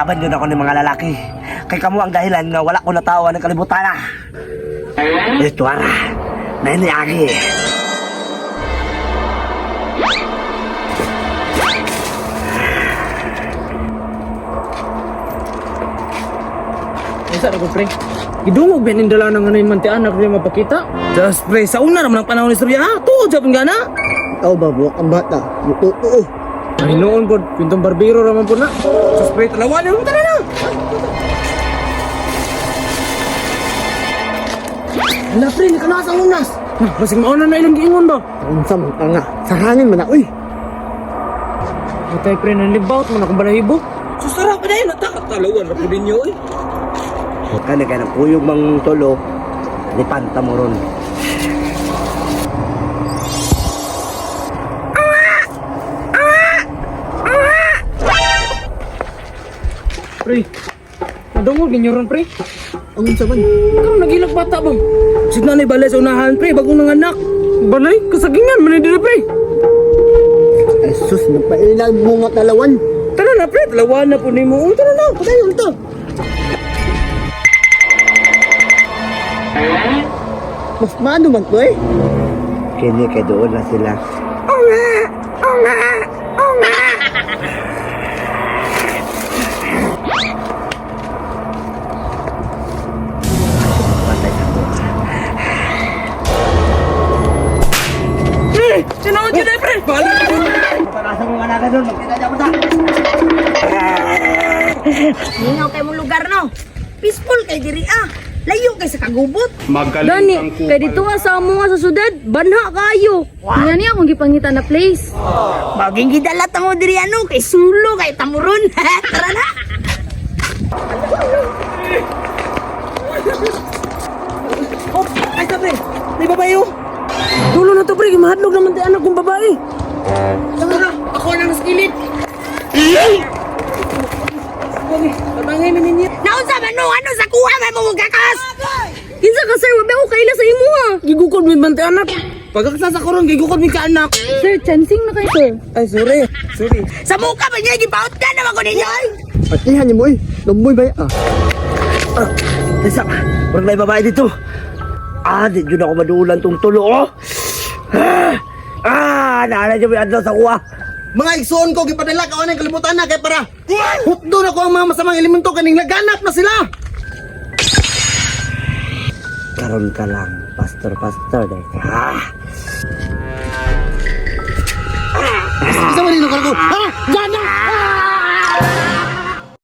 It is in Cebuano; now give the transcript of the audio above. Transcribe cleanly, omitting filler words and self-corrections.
Laban yun ako ng mga lalaki. Kay kamo ang dahilan nga wala ko natawa ng kalibutan ah. Ito ara, nainiagi. Unsa ra ko pre? Gidungog ba ning dala ng ano man ti anak di mapakita? Just pre, sa una naman ang panahon ni Surya ha. Tuod japon gana. Ikaw ba, buwak ang bata? Totoo. Ay noon pod, pintong barbero ra man pod na. Just pre, talawan na tara na. Hala pre, nakanas ang unas. Nah, basig mauna na ilang giingon ba? Unsa man ka nga, sa hangin man na, uy. Patay pre, nanlibaut man akong balahibo. Susara pa na yun, talawan ra pud ninyo eh. Kani kay ng kuyog mang tulo, lipanta mo ron. Pre, nadungog ninyo ron pre. Ang unsa man? Karon nagilak bata ba? Sig na balay sa unahan pre, bagong nanganak. Balay, kasagingan man ni diri pre. Ay sus, nagpailag mo nga talawan. Tara na pre, talawan na pud nimo. Uy, tara na, padayon to. Mas maano man to eh. Kini kay doon na sila. Patay sa ko. Pre, sinawad yun eh pre. Balik. Parasa mong anak doon, magkita niya mo. Mingaw kay mong lugar no. Peaceful kay diri ah. Layo kay sa kagubot. Gani, kay dito nga sa amo nga sa syudad, banha kayo. Nga niya akong gipangita na place. Baging gidala tamo diri ano kay sulo kay tamuron. Tara na. Oh, ay sa pre. May babae oh. Dulo na to pre, mahadlok naman ti anak kong babae. Tara, ako na nasa gilid. Tatangay na ninyo. Naunsa man no ano sa kuha man mo gakas. Kinsa ka sir, wabi ako kaila sa imo ha. Gigukod mi man ti anak. Pagkaksa sa koron, gigukod mi ka anak. Sir, chancing na kayo sir. Ay, sorry. Sorry. Sa muka man niya gipaot ka naman ko ninyo. ay. Patihan niyo mo eh. Lumboy ba ah? Tesa, murag may babae dito. Ah, di dyan ako madulan tong tulo, oh. Ah, ah, naala dyan may adlaw sa kuha. Mga igsoon ko gipadala ka anang kalibutan na kay para hukdo na ko ang mga masamang elemento kaning laganap na sila. Karon ka lang, pastor, pastor. Dahil ka. Ah, Isa man nino ko. Ha? Ganap